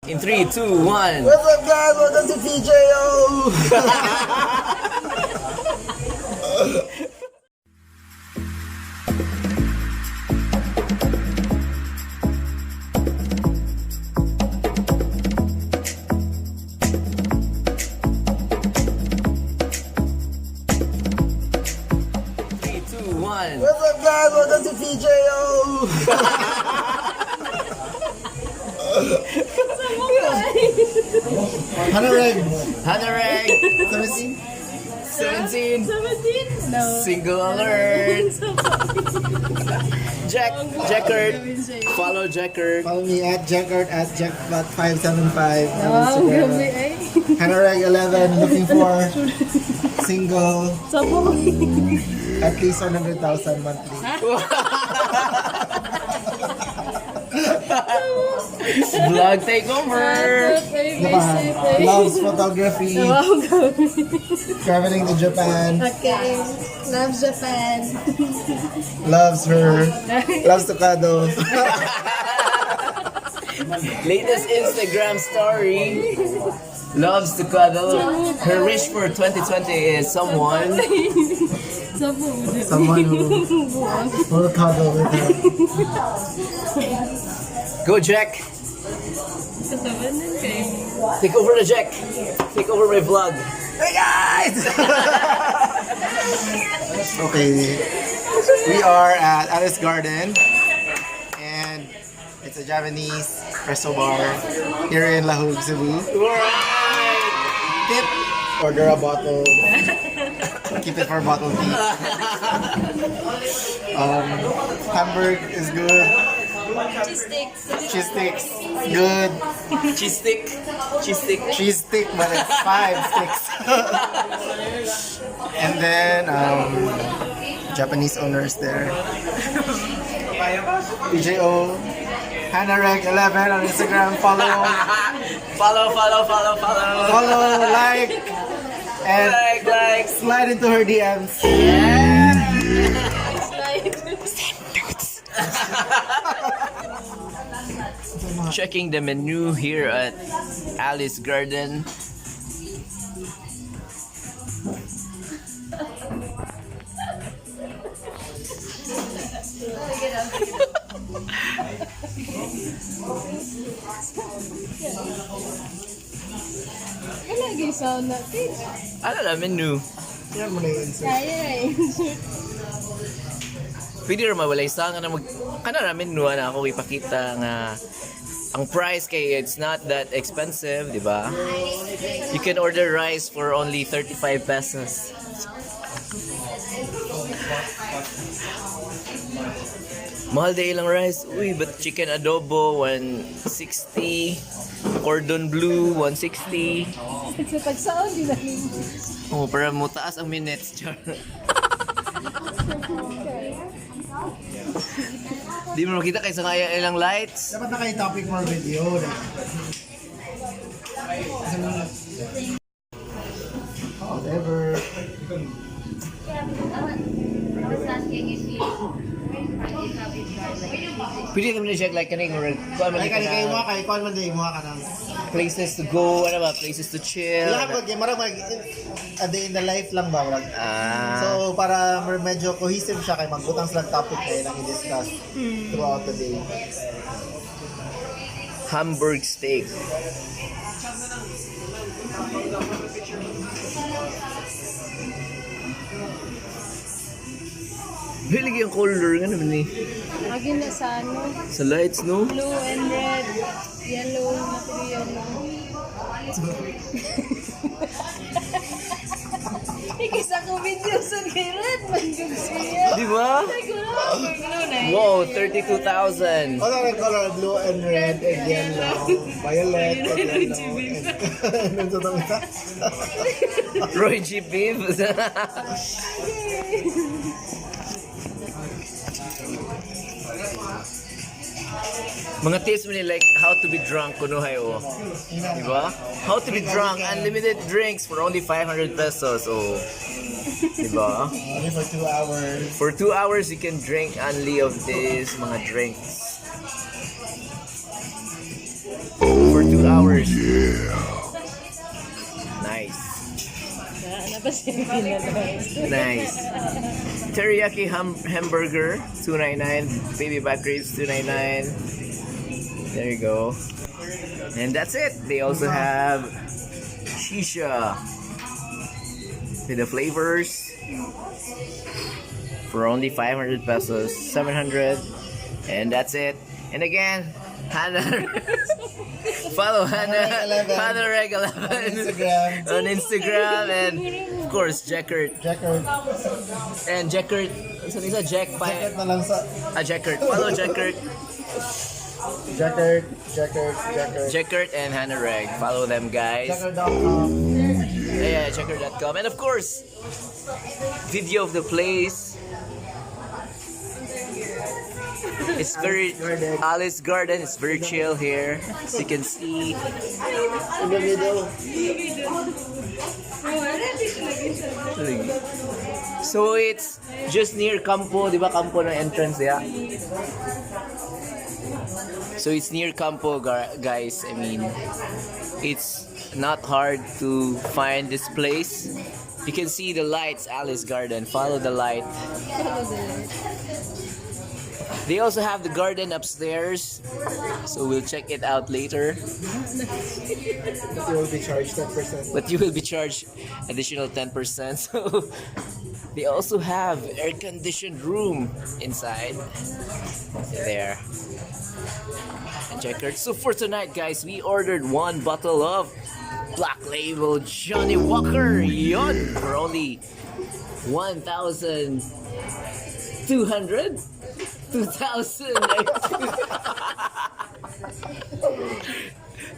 In 3, 2, 1. What's up, guys? Welcome to PJO! 3, 2, 1. What's up, guys? Welcome to PJO! Hannah Reg, Hannah Reg, 17? 17. 17? No. Single alert. Jack, Jackert. Follow Jackert. Follow me at Jackart at Jackbot575 on Wow, Instagram. gabi ay. Hannah Reg 11, looking for single, Sabo. at least 100,000 monthly. Vlog takeover. Diba? Loves photography, Wow, gabi. traveling to Japan, Okay. Love Japan. Loves her, loves to cuddle. Latest Instagram story. Loves to cuddle. Her wish for 2020 is someone. Sabo. Someone who will cuddle with her. Go, Jack. Kasabanan kayo. Take over the Jack. Take over my vlog. Hey guys! Okay, we are at Alice Garden, and it's a Japanese resto bar here in Lahug, Cebu. Alright. Tip: order a bottle. Keep it for bottle tea. Hamburg is good. Cheese sticks. Cheese sticks, good. Cheese stick. Cheese stick. Cheese stick, but it's five sticks. And then Japanese owners there. PJO, Hannah Reg 11 on Instagram. Follow, Follow, follow, follow, follow. Follow, like, and Like, like. slide into her DMs. Checking the menu here at Alice Garden. Wala gyud sound na. Page. Ano na menu? Yan mo na yung insert. Kaya eh. Pwede rin mawalay sa nga na mag kana na menu na ako ipakita nga ang price kay it's not that expensive, di ba? You can order rice for only 35 pesos. Mahal day ilang rice. Uy, but chicken adobo 160, cordon bleu 160. Sa pagsaon di na nimo. Oh, para mo taas ang minutes. Char. Di mo makita kaysa kaya ilang lights. Dapat na kayo topic for video. Whatever. I was asking if you if have you tried like Pwede naman na siya like kaning or kuan man Ay, ka kani kayo na mo kay kuan man day mo ka nang. Places to go, ano ba, places to chill. Wala ko kay marag mag a day in the life lang ba murag. Ah. So para medyo cohesive siya kay magbutang silang topic na ilang i-discuss throughout the day. Hamburg steak. Hilig yung color nga naman eh. Agi na sa ano. Sa lights, no? Blue and red. Yellow. Napili yellow. Ikisa ko video sa kay red man jud siya. Di ba? Wow, 32,000. Ano ang color blue and red and yellow, violet and yellow. And ano sa isa? Roy G. Biv. Mga tips mo ni like how to be drunk kunuhay oh. Di ba? How to be drunk, unlimited drinks for only 500 pesos oh. Di ba? Only for 2 hours. For 2 hours you can drink only of these mga drinks. For 2 hours. Nice. Ano ba siya ginagawa? Nice. Teriyaki hamburger, 299. Baby back ribs, 299. There you go. And that's it. They also have shisha with the flavors for only 500 pesos, 700. And that's it. And again, Hannah, follow Hannah, Hannah Reg 11. Hannah Reg 11 On Instagram. on Instagram, and of course Jackert Jackert. and Jackert. So isa Jack pa. Jackert na lang sa... Ah, Jackert. Follow Jackert. Jackert, Jackert, Jackert. Jackert and Hannah Reg. Follow them, guys. Jackert.com. Yeah, jackert.com. And of course, video of the place. It's very Garden. Alice Garden. It's very chill here. As you can see. In the middle. So it's just near Campo, di ba Campo ng entrance, yeah? So it's near Campo, guys. I mean, it's not hard to find this place. You can see the lights, Alice Garden. Follow the light. They also have the garden upstairs, so we'll check it out later. But you will be charged 10%. But you will be charged additional 10%. So they also have air-conditioned room inside there. And checker. So for tonight, guys, we ordered one bottle of Black Label Johnny Walker. Yon for only 1,200? 2,000.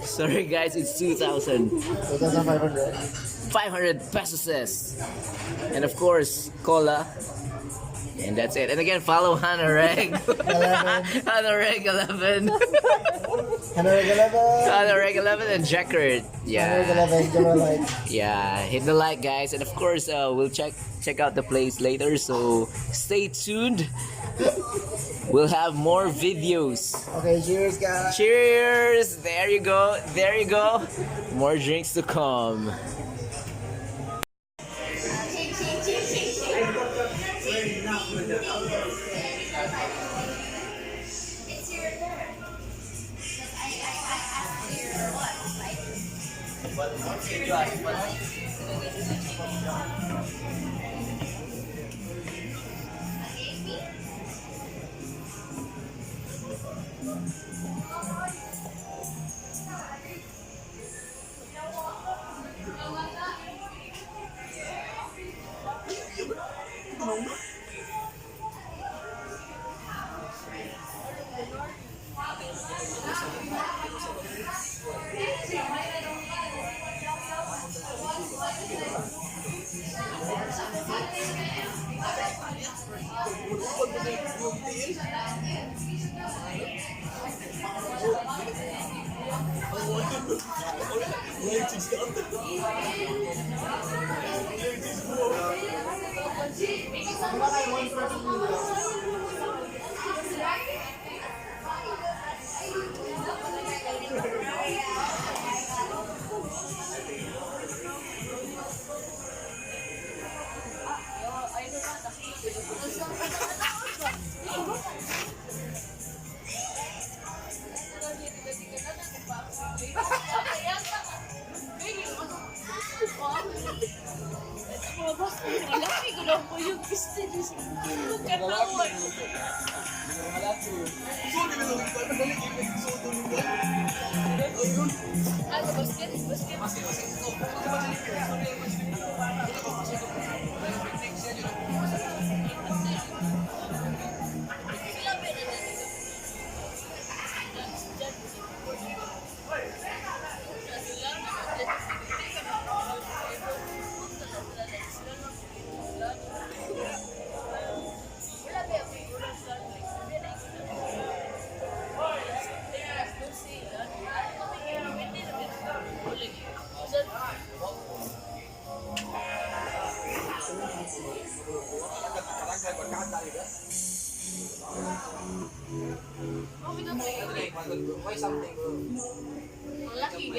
Sorry, guys, it's 2,000. 2,500. 500 pesos. And of course, cola. And that's it. And again, follow Hannah Reg. 11. Hannah Reg 11. Hannah Reg 11. Hannah Reg 11 and Jackert. Hannah Reg Yeah. 11. Give a like. Yeah. Hit the like, guys. And of course, we'll check out the place later. So stay tuned. We'll have more videos. Okay, cheers, guys. Cheers! There you go. There you go. More drinks to come. It's your turn. Because I asked your what, right? Okay, me? Laki ko lang po yung gusto niyo sa katawan. Ano, basket? Basket? Ang laki.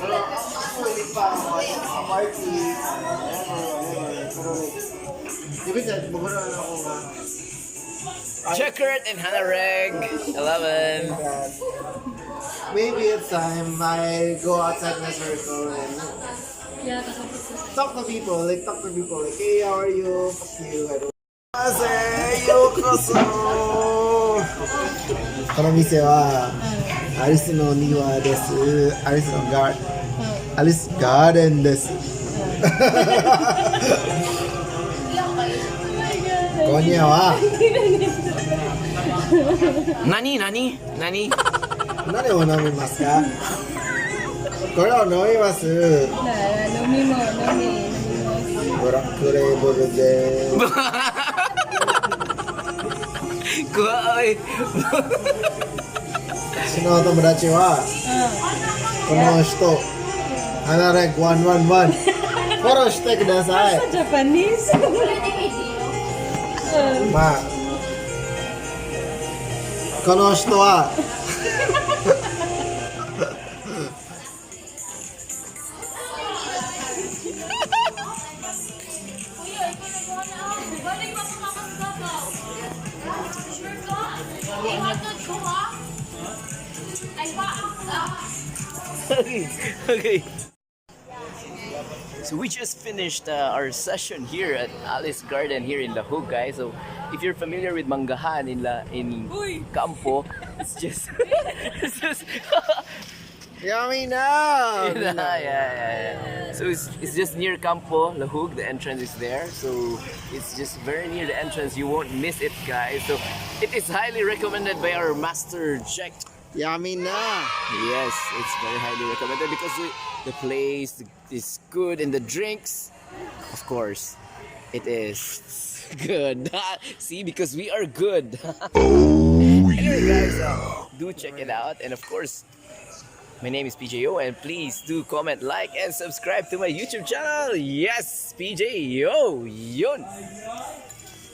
Pero ako hindi pa ako sa party, whatever, whatever. Pero like, di ba said, mugura na ako nga Checkert and Hannah Reg, 11. that maybe it's time I go outside my circle and talk to people, like talk to people, like, "Hey, how are you? Fuck you, I don't." ようこそ。この店はアリスの庭です。アリスのガーアリスガーデンです。今夜は Nani, nani, nani? 何を飲みますか？これを飲みます。 Na, 飲みも、飲み、飲みブラックレーブルです。 Kuha, oy. 私の友達はこの人、ハナレグ111フォローしてください。 Sa Japanese? まあ、この人は Okay. So we just finished our session here at Alice Garden here in Lahug, guys. So if you're familiar with Manggahan in Uy! Campo, it's just it's just Yummy na! Yeah. So it's just near Campo Lahug. The entrance is there, so it's just very near the entrance. You won't miss it, guys. So it is highly recommended by our master Jack. Yummy na! Yes, it's very highly recommended because the place is good and the drinks, of course, it is good. See, because we are good. Oh, anyway, guys, do check it out. And of course, my name is PJO, and please do comment, like, and subscribe to my YouTube channel. Yes, PJO. Yun.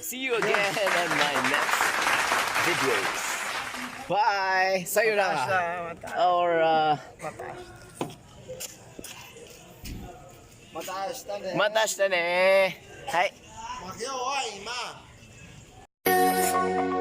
See you again on my next videos. Bye. Sayonara. Or また明日ね。また明日ね。はい。今日は今。